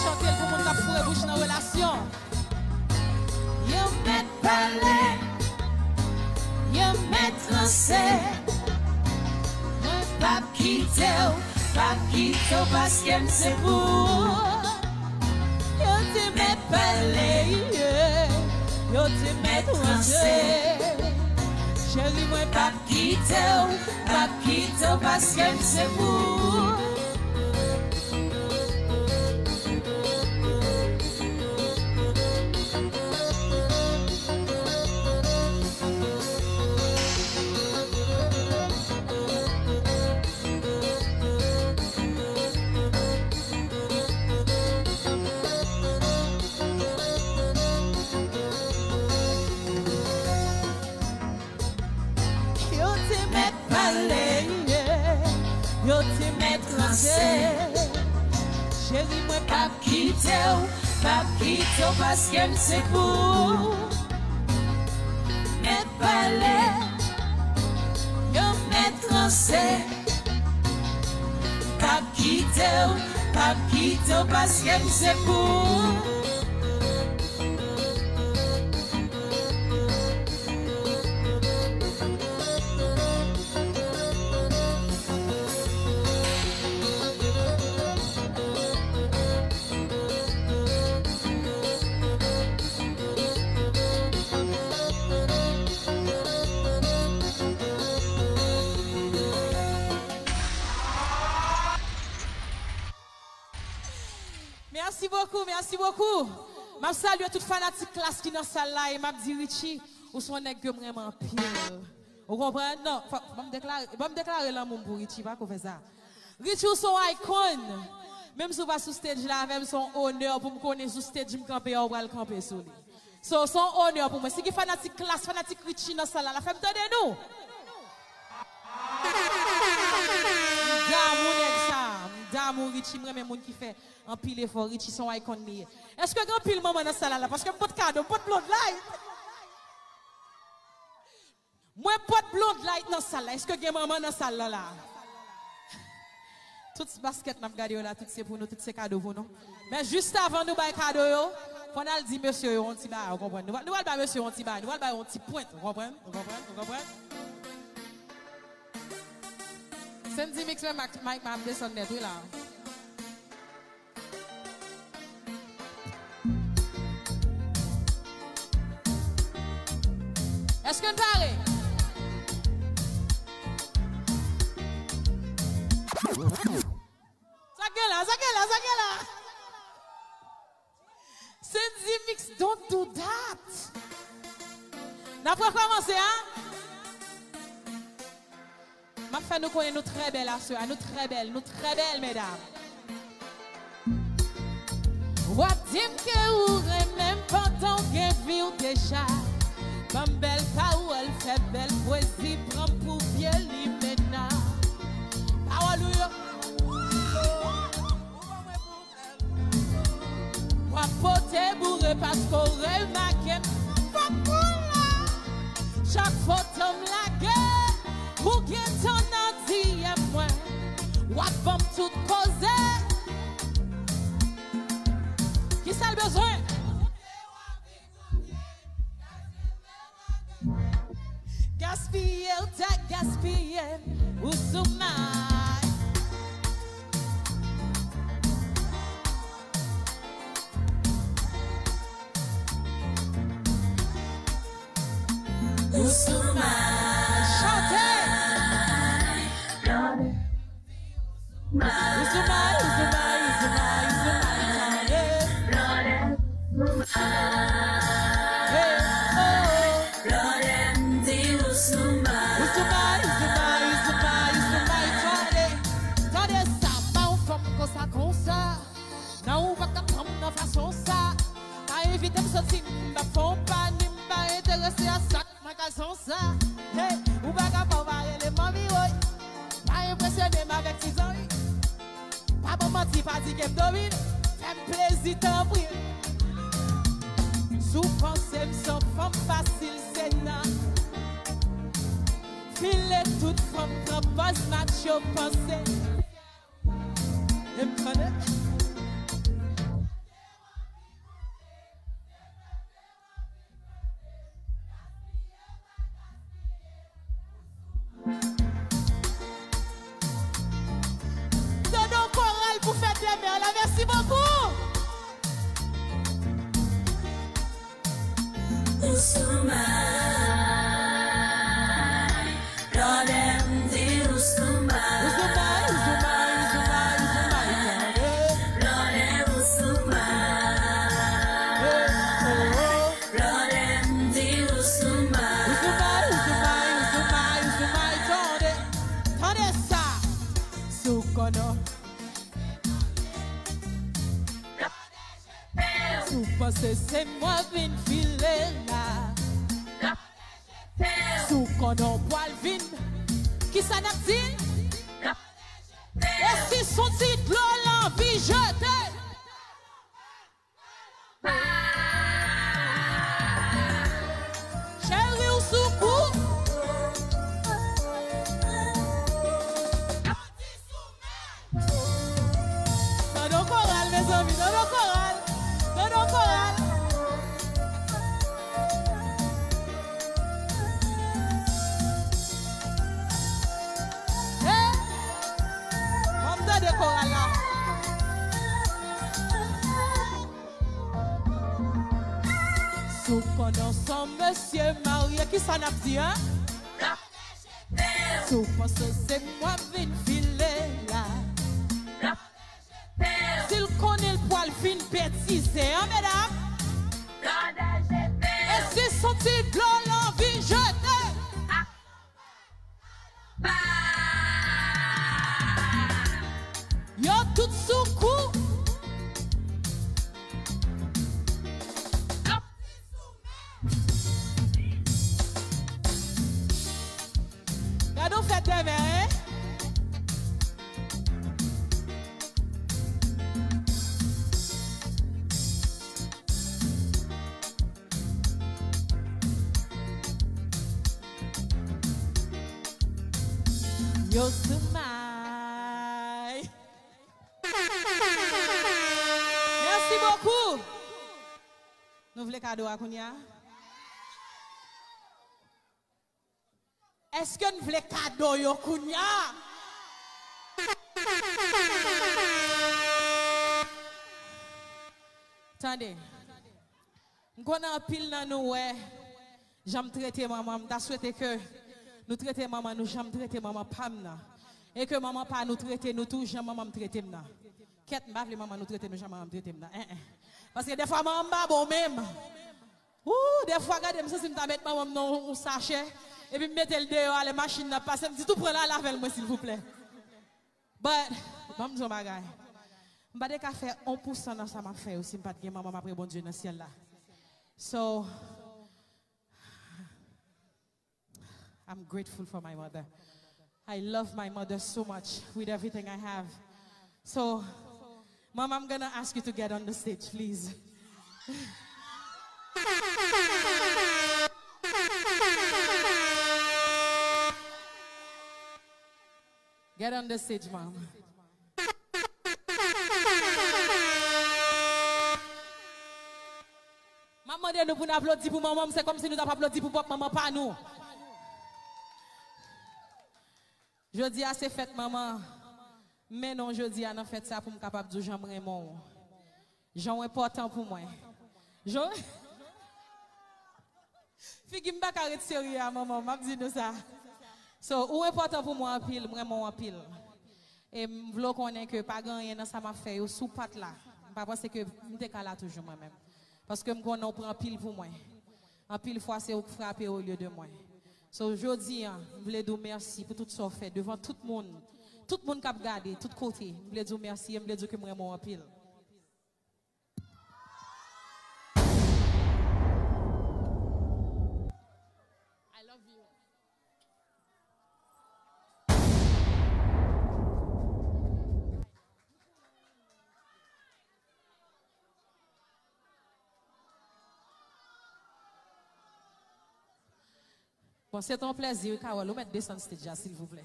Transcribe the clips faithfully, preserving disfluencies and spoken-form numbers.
Kote l pou moun k ap foure bouch nan relasyon. Yo mèt pale, yo mèt ranse. Mwen p ap kite w, p ap kite w paske m se pou ou. Yo te mèt pale, yeah. Yo te mèt ranse. Cheri, mwen p ap kite w, p ap kite w paske m se pou ou. Yo te mèt pale, yeah. Yo te mèt ranse. Cheri, mwen p ap kite w, p ap kite w paske m se pou ou. Mèt pale, yo mèt ranse. P ap kite w, p ap kite w paske m se pou ou. Mèsi bokou, mèsi bokou. M ap salye tout fanatik Klass ki nan sal la e m ap di Richie, ou se yon nèg ke m renmen anpil. Ou konprann? Non, fò, ban m deklare, ban m deklare lanmou m pou Richie, pa ko fè sa. Richie, ou se yon icon. Menm si w pa sou stage la avè m, se yon onè pou m konnen sou stage m kanpe a, ou pral kanpe sou li. So, se yon onè pou mwen. Si gen fanatik Klass, fanatik Richie nan sal la, la fè m tande nou. M damou nèg sa. M damou Richie. M renmen moun ki fè anpil efò. Richie se yon icon li ye. Èske gen anpil manman nan sal la? Paske m pot kado, m pot Blondlight. Mwen pot Blondlight nan sal la. Èske gen manman nan sal la la? Tout baskèt n ap gade yo la, tout se pou nou, tout se kado pou nou. Men jis avan nou bay kado yo, fò n al di mesye yo yon ti bagay, ou konprann? Nou pral, nou pral bay mesye yo yon ti bagay, nou pral bay yo yon ti pwent, ou konprann? Ou konprann? Ou konprann? Sendy Mix, men Mike, Mike, m ap desann nèt, wi la. Èske n pare? Sa gen la, sa gen la, sa gen la. Sendy Mix, don't do that. N ap rekòmanse, a? M ap fè nou konnen nou trè bèl aswè a, nou trè bèl, nou trè bèl, medam. W ap di m ke ou renmen m pandan w gen vi w deja. Ban m bèl pawòl, fè bèl pwezi, pran m pou vye limena. Pawòl ou yo. W ap pote boure paske w remake m. Fòk ou la. Chak foto m lage, ou gentan nan D M mwen. W ap ban m tout koze. Kisa l bezwen? Gaspiye, ou ta gaspiye m, ou sou may. Ou sou may. Chante! Ou sou may, ou sou may, ou sou may, ou sou may, tande. Hey, oh, oh. Ou sou may, ou sou may, ou sou may, ou sou may, tande. Tande sa, pa yon fanm konsa, konsa. Non, ou pa ka pran m nan fason sa. Pa envite m soti, m pa fè w pa ni m pa enterese a sa. Mwen ka son sa, hey, ou pa ka pa w pa rele manmi woy. Pa enpresyone m avèk ti zanmi. Pa ban m manti, pa di ke m domine. Fè m plezi, tanpri. Si w panse m se yon fanm fasil, se nan. File tout fanm pran pòz macho panse. E m konnen. Merci beaucoup. Ou sou may, lòdè m di ou sou may. Ou sou may, ou sou may, ou sou may, ou sou may, tande. Lòdè ou sou may. Hey, oh, oh. Lòdè m di ou sou may. Ou sou may, ou sou may, ou sou may, ou sou may, tande. Tande sa. Sou kònò. Si w panse se mwen vin file la. Si w konnen w pral vin, kisa n ap di? E si s on ti dlo l anvi jete? Cheri, ou sou kou. Tande yon koral, mezanmi, tande yon koral. Tande yon koral. Hey! Ban m tande koral la. Si w konnen w s on mesye marye, kisa n ap di, en? Si w panse se mwen vin file la. Si l konnen l pral vin betize, en, medam? E si s on ti dlo l anvi jete? Yo tout sou kou. Gade yon fèt dèmen, en. Yo sou may. Merci beaucoup. Nou vle kado a kounye a? Èske n vle kado yo kounye a? Tande. M konnen anpil nan nou wè jan m trete manman m. M ta swete ke nou trete manman nou jan m trete manman pa m nan. E ke manman pa nou trete nou tou jan manman m trete m nan. Kèt, m pa vle manman nou trete nou jan manman m trete m nan. En, en. Paske dèfwa manman m pa bon menm. Ooh, dèfwa gade m santi m ta met manman m nan yon sachè, epi m mete l deyò a lè machin nan ap pase, m di tou pran l ale avè l mwen silvouplè. But, ban m di yon bagay. M pa te ka fè yon pousan nan sa m ap fè yo si m pa t gen manman m apre Bondye nan syèl la. So, I'm grateful for my mother. I love my mother so much with everything I have. So, Mom, I'm gonna ask you to get on the stage, please. Get on the stage, Mom. M ap mande nou pou n aplodi pou manman m, se kòmsi nou t ap aplodi pou pwòp manman pa nou. Jodi a se fèt manman. M mennen w jodi a nan fèt sa pou m kapab di w jan m renmen w. Jan w enpòtan pou mwen. Jan Figi m pa ka ret serye a, manman, m ap di nou sa. So, ou enpòtan pou mwen anpil, m renmen w anpil. E m vle w konnen ke pa gen anyen nan sa m ap fè yo si w pa t la. M pa panse ke m te ka la toujou mwen menm. Paske m konnen w pran anpil pou mwen. Anpil fwa se ou k frape olye de mwen. So, jodi a, m vle di w mèsi pou tout sa w fè devan tout moun. Tout moun k ap gade, tout kote. M vle di w mèsi e m vle di w ke m renmen w anpil. I love you. Bon, se te yon plèzi, wi, Carole. Ou mèt desann stage la, silvouplè.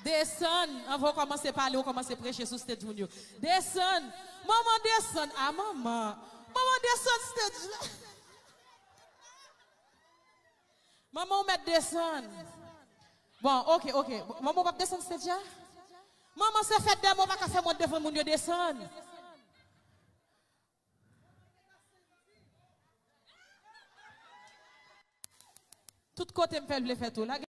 Desann! Anvan w kòmanse pale, ou kòmanse preche sou stage moun yo. Desann! Manman, desann! A, manman! Manman, desann stage la! Manman, ou mèt desann. Bon, ok, ok. Manman, ou p ap desann stage la? Manman, se fèt dè mò pa ka fè mwen devan moun yo desann. Tout kote m fè l vle fè tou. Lage.